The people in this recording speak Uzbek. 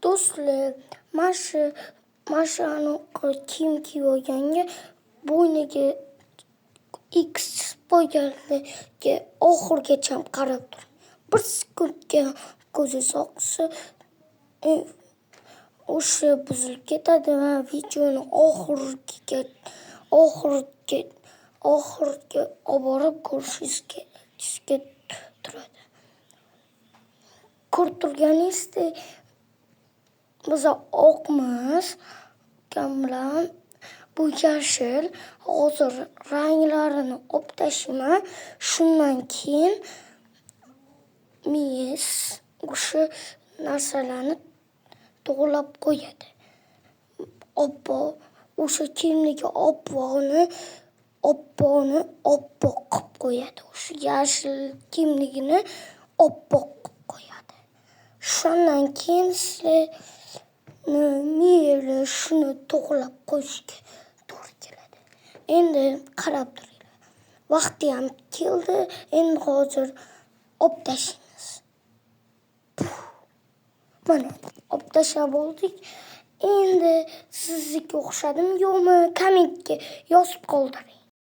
Do'stlar, mana shu anaqa kiyim kiyib olganga bo'yniga X qo'yganligiga oxirigacha qarab turing. Bir sekundga ko'zingiz oqsa, o'sha buzilib ketadi va videoni oxiriga olib borib ko'rishingizga turadi. Ko'rib turganingizdek, biz oqmiz ukam bilan, bu yashil. Hozir ranglarini olib tashlayman. Shundan keyin miyangiz o'sha narsalarni to'g'irlab qo'yadi. Oppoq o'sha kiyimdagi oppog'ini oppoq qilib qo'yadi. O'sha yashil kiyimligini oppoq qilib qo'yadi. Shundan keyin sizlarni miyanglar shuni to'g'irlab qo'yishga to'g'ri keladi. Endi qarab turinglar. Vaqti ham keldi. Endi hozir olib tashlaymiz. Mana, olib tashlab bo'ldik. Endi sizniki o'xshadimi, yo'qmi, kommentga yozib qoldiring.